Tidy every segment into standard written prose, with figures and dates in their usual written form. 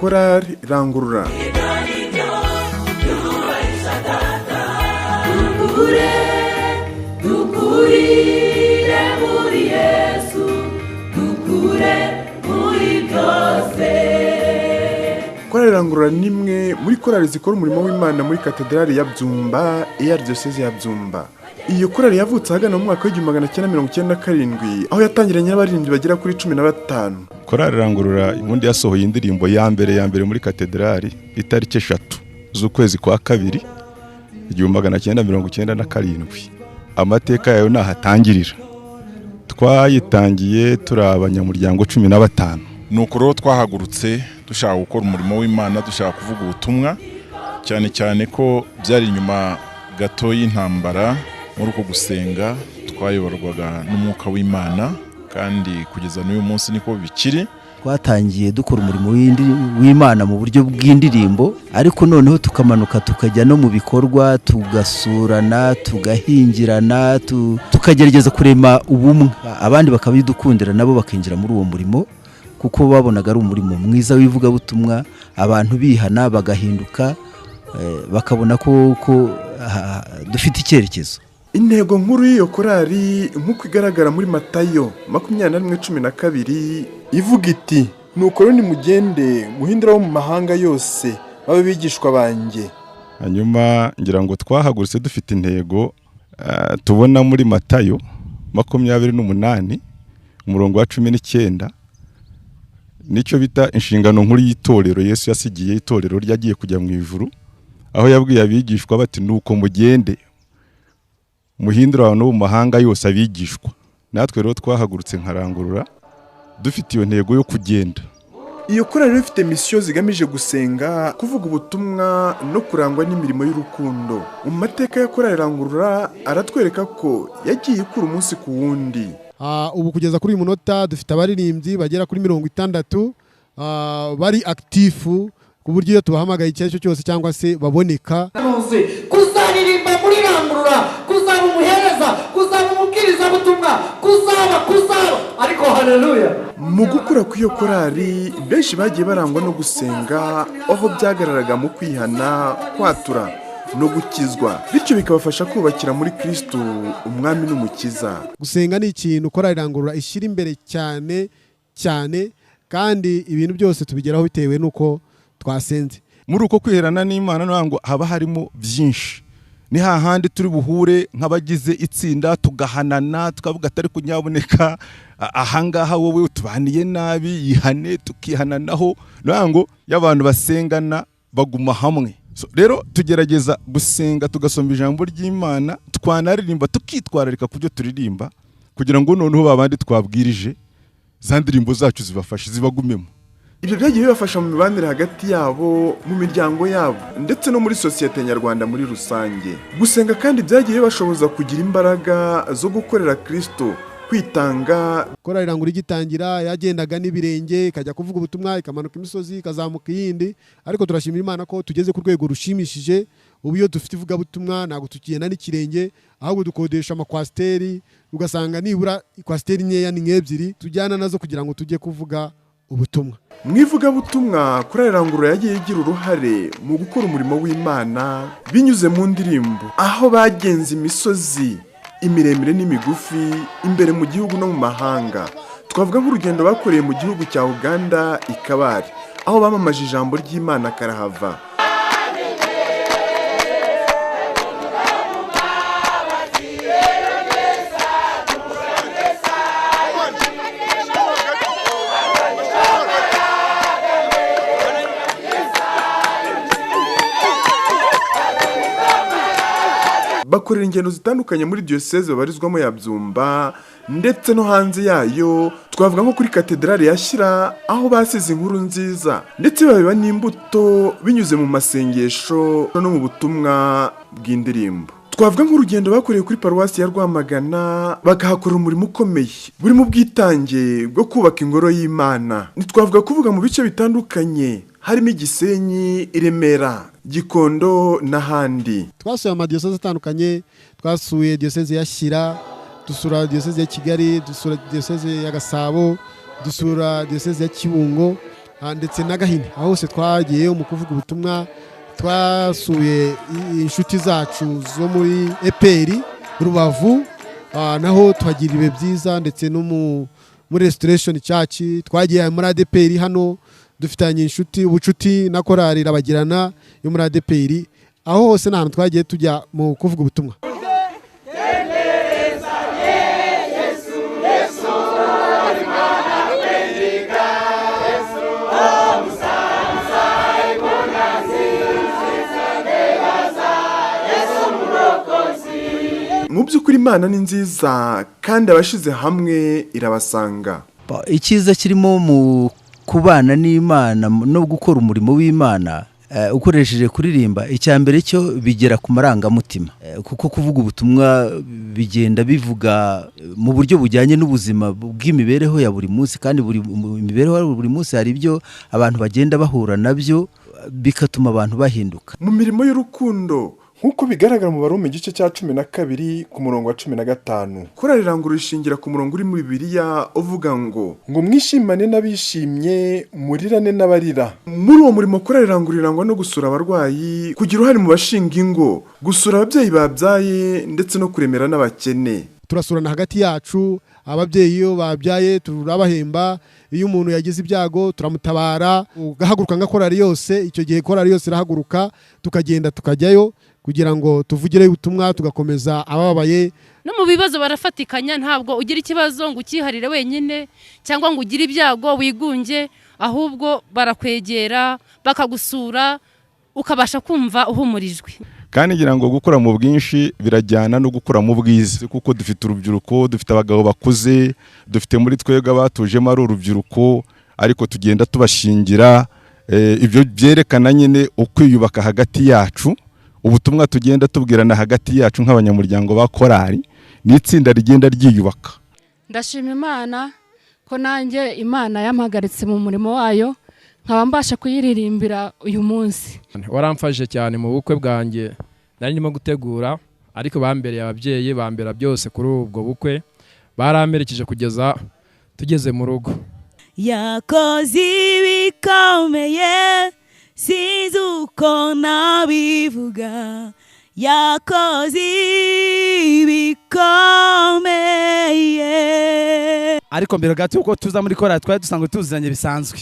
Korali Rangurura. Dukure, dukurire muri Yesu, dukure muri byose. Korali Rangurura ni imwe muri korali zikora umurimo w'Imana muri Katedrali ya Byumba, iya Diyoseze ya Byumba. Iyo korali yavutse ahagana mu mwaka w'1997, aho yatangiranye n'abaririmbyi bagera kuri 15. Korali Rangurura ubundi yasohoye indirimbo ya mbere ya mbere muri katedrali itariki 3 z'ukwezi kwa kabiri 1997. Amateka yayo nahatangirira. Twayitangiye turi abanyamuryango 15. Nuko rero twahagurutse dushaka gukora umurimo w'Imana, dushaka kuvuga ubutumwa, cyane cyane ko byari inyuma gato y'intambara. Muri uko gusenga twayoborwaga n'umwuka w'Imana, kandi kugeza n'uyu munsi niko bikiri. Twatangiye dukora umurimo w'Imana mu buryo bw'indirimbo, ariko noneho tukamanuka tukajya no mu bikorwa, tugasurana, tugahingirana, tukagerageza kurema ubumwe, abandi bakabidukundira nabo bakinjira muri uwo murimo, kuko babonaga ari umurimo mwiza w'ivugabutumwa, abantu bihana bagahinduka, bakabona ko dufite icyerekezo. Intego nkuru y'iyo korali nk'uko igaragara muri Matayo 21:12 ivuga iti: "Nuko rero nimugende muhindure abo mu mahanga yose babe bigishwa banjye." Hanyuma ngira ngo twahagurutse dufite intego tubona muri Matayo 28 umurongo wa 19, nicyo bita inshingano nkuru y'itorero Yesu yasigiye itorero ryagiye kujya mu ijuru, aho yabwiye abigishwa bati: "Nuko mugende muhindura abantu mu mahanga yose abigishwa." Natwe rero twahagurutse nkarangurura dufite iyo ntego yo kugenda. Iyo korali ifite misiyo zigamije gusenga, kuvuga ubutumwa no kurangwa n'imirimo y'urukundo. Mu mateka ya Korali Rangurura aratwereka ko yagiye ikura umunsi ku wundi. Ubu kugeza kuri uyu munota dufite abaririmbyi bagera kuri 60 bari active, ku buryo iyo tubahamagaye icyo ari cyo cyose cyangwa se baboneka. Kuzaririmba muri Rangurura, kuzaba umuhereza, kuzaba umubwirizabutumwa, kuzaba ariko haleluya. Mu gukura kw'iyo korali benshi bagiye barangwa no gusenga, aho byagararaga mu kwihana, kwatura no gukizwa, bityo bikabafasha kubakira muri Kristo umwami n'umukiza. Gusenga ni ikintu Korali Rangurura ishyira imbere cyane cyane, kandi ibintu byose tubigeraho bitewe n'uko twasenze. Muri uko kwiherana n'Imana ngo haba harimo byinshi, ni hahandi turi buhure nk'abagize itsinda tugahanana, tukavuga atari kunyaboneka ahangaha wowe utubaniye nabi, yihane, tukihananaho. Ngo y'abantu basengana baguma hamwe. So, rero tugerageza gusenga tugasoma ijambo ry'Imana, twanaririmba tukitwararika ku byo turirimba, kugira ngo noneho babandi twabwirije za ndirimbo zacu zibafashe zibagumemo. Ibyo byagiye bibafasha mu mibanire hagati yabo, mu miryango yabo, ndetse no muri sosiyete nyarwanda muri rusange. Gusenga kandi byagiye bibashoboza kugira imbaraga zo gukorera Kristo, kwitanga. Korali Rangurura igitangira yagendaga n'ibirenge, ikajya kuvuga ubutumwa, ikamanuka imisozi, ikazamuka iyindi, ariko turashimira Imana ko tugeze ku rwego rushimishije. Ubu iyo dufite ivugabutumwa ntabwo tukigenda n'ikirenge, ahubwo dukodesha amakwasiteri, ugasanga nibura ikwasiteri nkeya ni nk'ebyiri tujyana nazo kugira ngo tujye kuvuga ubutumwa. Mu ivugabutumwa Korali Rangurura yagiye igira uruhare mu gukora umurimo w'Imana binyuze mu ndirimbo, aho bagenze imisozi imiremire n'imigufi imbere mu gihugu no mu mahanga. Twavuga nk'urugendo bakoreye mu gihugu cya Uganda i Kabare, aho bamamaje ijambo ry'Imana karahava. Bakorera ingendo zitandukanye muri diyoseze babarizwamo ya Byumba ndetse no hanze yayo. Twavuga nko kuri katedrali ya Shyira, aho basize inkuru nziza ndetse babiba n'imbuto binyuze mu masengesho no mu butumwa bw'indirimbo. Twavuga nk'urugendo bakoreye kuri paruwasi ya Rwamagana, bakahakorera umurimo ukomeye buri mu bwitange bwo kubaka ingoro y'Imana. Ntitwavuga kuvuga mu bice bitandukanye harimo Igisenyi, i Remera, Gikondo n'ahandi. Twasuye amadiyoseze atandukanye, twasuye diyoseze ya Shyira, dusura diyoseze ya Kigali, dusura diyoseze ya Gasabo, dusura diyoseze ya Kibungo. ndetse na Gahini. Aho hose twagiye mu kuvuga ubutumwa, twasuye inshuti zacu zo muri EPR Rubavu, naho tuhagira ibihe byiza, ndetse no muri Restoration Church twagiye muri ADPR hano dufitanye inshuti ubucuti na korali Irabagirana yo muri ADPR. Aho hose n'ahantu twagiye tujya mu kuvuga ubutumwa. Mu by'ukuri Imana ni nziza kandi abashize hamwe irabasanga. Icyiza kirimo mu kubana n'Imana no gukora umurimo w'Imana ukoresheje kuririmba, icya mbere cyo bigera ku marangamutima, kuko kuvuga ubutumwa bigenda bivuga mu buryo bujyanye n'ubuzima bw'imibereho ya buri munsi, kandi buri imibereho ya buri munsi hari ibyo abantu bagenda bahura nabyo bikatuma abantu bahinduka. Mu mirimo y'urukundo nk'uko bigaragara mu Baroma igice cya 12 ku murongo wa 15, korali Rangurura ishingira ku murongo uri mu Bibiliya uvuga ngo mwishimane n'abishimye, murirane n'abarira. Muri uwo murimo korali Rangurura irangwa no gusura abarwayi, kugira uruhare mu bashinga ingo, gusura ababyeyi babyaye ndetse no kuremera n'abakene. Turasurana hagati yacu, ababyeyi iyo babyaye turabahemba, iyo umuntu yagize ibyago turamutabara, ugahaguruka nka korali yose. Icyo gihe korali yose irahaguruka tukagenda tukajyayo kugira ngo tuvugire ubutumwa, tugakomeza abababaye. No mu bibazo barafatikanya, ntabwo ugira ikibazo ngo ukiharire wenyine cyangwa ngo ugire ibyago wigunge, ahubwo barakwegera bakagusura ukabasha kumva uhumurijwe. Kandi ngira ngo gukora mu bwinshi birajyana no gukora mu bwiza, kuko dufite urubyiruko, dufite abagabo bakuze, dufite muri twebwe abatujemo ari urubyiruko, ariko tugenda tubashingira. Ibyo byerekana nyine ukwiyubaka hagati yacu, ubutumwa tugenda tubwirana hagati yacu nk'abanyamuryango ba korali, ni itsinda rigenda ryiyubaka. Ndashima Imana ko nanjye Imana yampagaritse mu murimo wayo, nkaba mbasha kuyiririmbira uyu munsi. Waramfashije cyane mu bukwe bwanjye nari ndimo gutegura, ariko bambereye ababyeyi bambera byose kuri ubwo bukwe, baramperekeje kugeza tugeze mu rugo. Yakoze ibikomeye sinzi uko nabivuga, yakoze ibikomeye. Ariko mbere gato uko tuza muri korali twari dusanzwe tuziranye bisanzwe.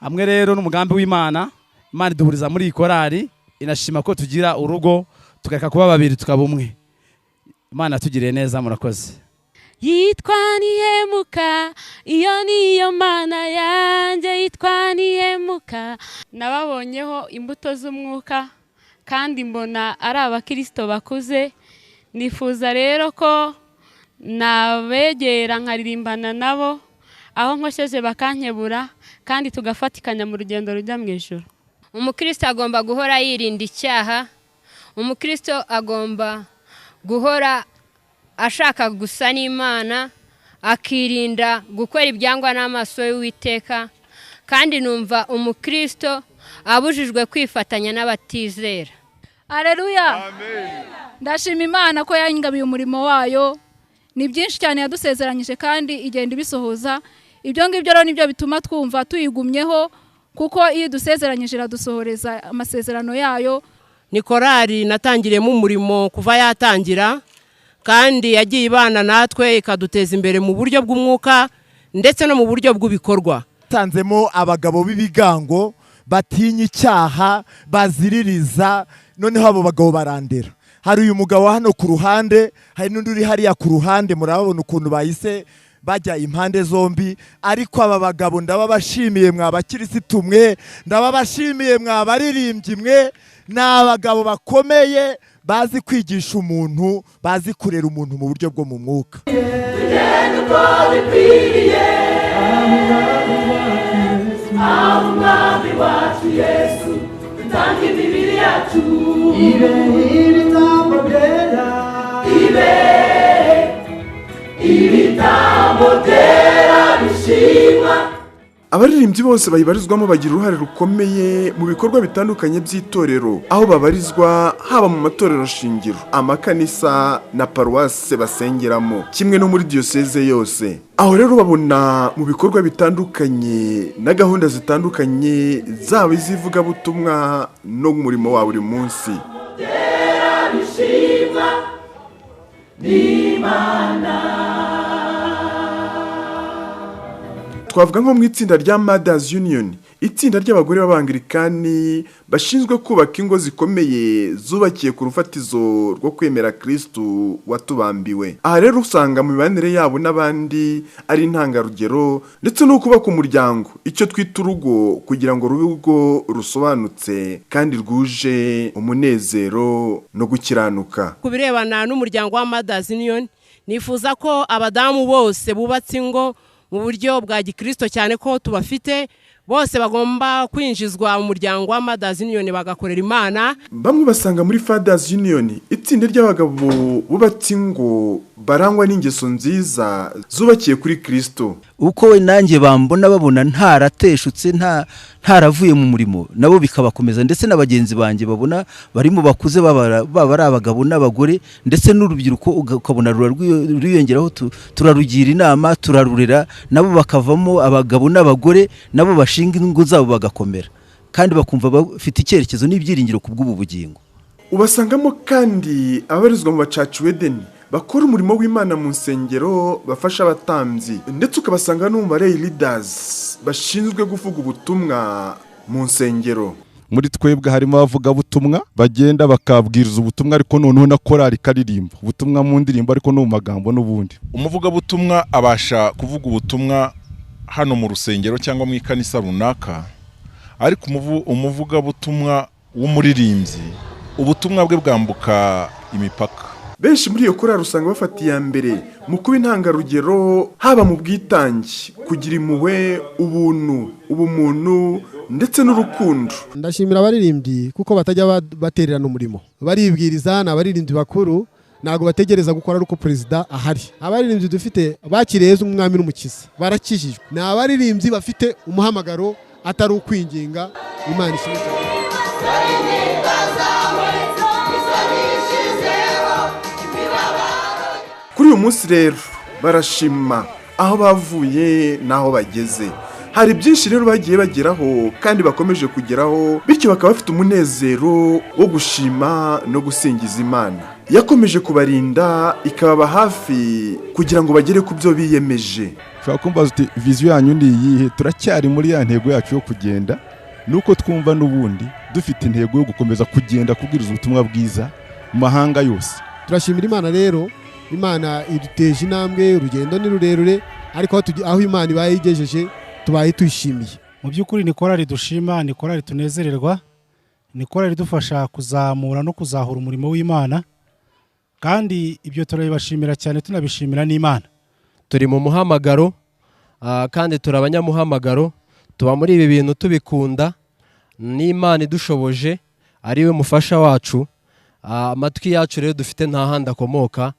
Hamwe rero n'umugambi w'Imana, Imana iduhuriza muri iyi korali, inashima ko tugira urugo tukareka kuba babiri tukaba umwe. Imana tugiriye neza, murakoze. Yitwa Ntihemuka, iyo niyo Mana yanjye, yitwa Ntihemuka. Nababonyeho imbuto z'umwuka kandi mbona ari abakristo bakuze, nifuza rero ko nabegera nkaririmbana nabo, aho nkosheje bakankebura kandi tugafatikanya mu rugendo rujya mu ijuru. Umukristo agomba guhora yirinda icyaha, umukristo agomba guhora ashaka gusa n'Imana, akirinda gukora ibyangwa n'amaso y'Uwiteka, kandi numva umukristo abujijwe kwifatanya n'abatizera. Haleluya. Ndashima Imana ko yangabiye umurimo wayo. Ni byinshi cyane yadusezeranyije kandi igenda ibisohoza. Ibyo ngibyo rero nibyo bituma twumva tuyigumyeho, kuko iyo dusezeranyije iradusohoreza amasezerano yayo. Ni korali natangiriyemo umurimo kuva yatangira, kandi yagiye ibana natwe ikaduteza imbere mu buryo bw'umwuka ndetse no mu buryo bw'ibikorwa. Tanzemo abagabo b'ibigango batinya icyaha, baziririza, noneho abo bagabo barandera. Hari uyu mugabo hano ku ruhande, hari n'undi uri hariya ku ruhande, murababona ukuntu bahise bajya impande zombi. Ariko aba bagabo ndababashimiye mwa bakirisitu mwe, ndababashimiye mwa baririmbyi mwe, ni abagabo bakomeye bazi kwigisha umuntu, bazi kurera umuntu mu buryo bwo mu mwuka. Tugende uko bikwiriye, aho Umwami wacu Yesu dutanga imibiri yacu ibe ibitambo byera, ibe ibitambo byera bishimwa. Abaririmbyi bose bayibarizwamo bagira uruhare rukomeye mu bikorwa bitandukanye by'itorero aho babarizwa, haba mu matorero shingiro, amakanisa na paruwase basengeramo, kimwe no muri diyoseze yose. Aho rero babona mu bikorwa bitandukanye na gahunda zitandukanye, zaba iz'ivugabutumwa no mu murimo wa buri munsi. Bishimwa n'Imana. Twavuga nko mu itsinda rya Mothers Union, itsinda ry'abagore b'Abangilikani bashinzwe kubaka ingo zikomeye zubakiye ku rufatizo rwo kwemera Kristu watubambiwe. Aha rero usanga mu mibanire yabo n'abandi ari intangarugero, ndetse no kubaka umuryango, icyo twita urugo, kugira ngo rube urugo rusobanutse kandi rwuje umunezero no gukiranuka. Ku birebana n'umuryango wa Mothers Union, nifuza ko abadamu bose bubatse ingo mu buryo bwa gikristo, cyane ko tubafite bose, bagomba kwinjizwa mu muryango wa Mothers Union bagakorera Imana. Bamwe basanga muri Fathers Union, itsinda ry'abagabo bubatse ingo barangwa n'ingeso nziza zubakiye kuri Kristo. Uko we nanjye bambona, babona ntarateshutse, ntaravuye mu murimo, nabo bikabakomeza, ndetse na bagenzi banjye babona bari mu bakuze, baba ari abagabo n'abagore, ndetse n'urubyiruko ukabona ruriyongeraho, turarugira inama, turarurera, nabo bakavamo abagabo n'abagore, nabo bashinga ingo zabo bagakomera kandi bakumva bafite icyerekezo n'ibyiringiro ku bw'ubu bugingo. Ubasangamo kandi abarizwa mu bacaci wedeni bakora umurimo w'Imana mu nsengero, bafasha abatambyi, ndetse ukabasanga no mu ba lay leaders bashinzwe kuvuga ubutumwa mu nsengero. Muri twebwe harimo abavugabutumwa bagenda bakabwiriza ubutumwa, ariko noneho na korali ikaririmba ubutumwa mu ndirimbo, ariko no mu magambo n'ubundi. Umuvugabutumwa abasha kuvuga ubutumwa hano mu rusengero cyangwa mu ikanisa runaka, ariko umuvugabutumwa w'umuririmbyi ubutumwa bwe bwambuka imipaka. Benshi muri iyo korali usanga bafata iya mbere mu kuba intangarugero, haba mu bwitange, kugira impuhwe, ubuntu, ubumuntu ndetse n'urukundo. Ndashimira abaririmbyi kuko batajya batererana umurimo, baribwiriza. Ni abaririmbyi bakuru, ntabwo bategereza gukora ari uko perezida ahari. Abaririmbyi dufite bakiriye Yezu umwami n'umukiza, barakijijwe, ni abaririmbyi bafite umuhamagaro atari ukwinginga. Imana ishimwe cyane. Kuri uyu munsi rero barashima aho bavuye n'aho bageze. Hari byinshi rero bagiye bageraho kandi bakomeje kugeraho, bityo bakaba bafite umunezero wo gushima no gusingiza Imana yakomeje kubarinda ikababa hafi kugira ngo bagere ku byo biyemeje. Ushobora kumbaza uti vision yanyu ni iyihe? Turacyari muri ya ntego yacu yo kugenda, nuko twumva n'ubundi dufite intego yo gukomeza kugenda kubwiriza ubutumwa bwiza mu mahanga yose. Turashimira Imana rero, Imana iduteje intambwe, urugendo ni rurerure, ariko aho Imana ibaye igejeje tubaye tuyishimiye. Mu by'ukuri ni korali dushima, ni korali tunezererwa, ni korali idufasha kuzamura no kuzahura umurimo w'Imana, kandi ibyo turabibashimira cyane, tunabishimira n'Imana. Turi mu muhamagaro kandi turi abanyamuhamagaro, tuba muri ibi bintu tubikunda, n'Imana idushoboje ari we mufasha wacu. Amatwi yacu rero dufite nta handi akomoka,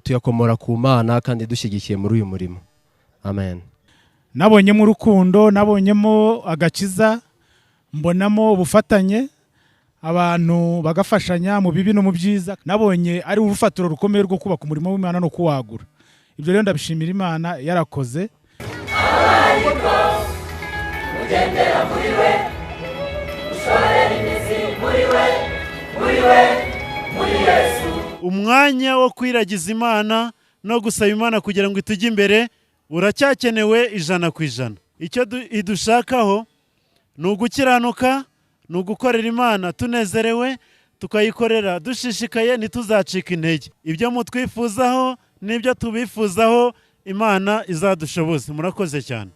tuyakomora ku Mana kandi dushyigikiye muri uyu murimo. Amen. Nabonyemo urukundo, nabonyemo agakiza, mbonamo ubufatanye, abantu bagafashanya mu bibi no mu byiza. Nabonye ari urufatiro rukomeye rwo kubaka umurimo w'Imana no kuwagura. Ibyo rero ndabishimira Imana yarakoze. Abariko mugendera muri we, ushorera imizi muri we, muri we, muri Yesu. Umwanya wo kwiragiza Imana no gusaba Imana kugira ngo itujye imbere uracyakenewe 100%. Icyo idushakaho ni ugukiranuka, ni ugukorera Imana tunezerewe, tukayikorera dushishikaye, ntituzacika intege. Ibyo mutwifuzaho n'ibyo tubifuzaho Imana izadushoboza. Murakoze cyane.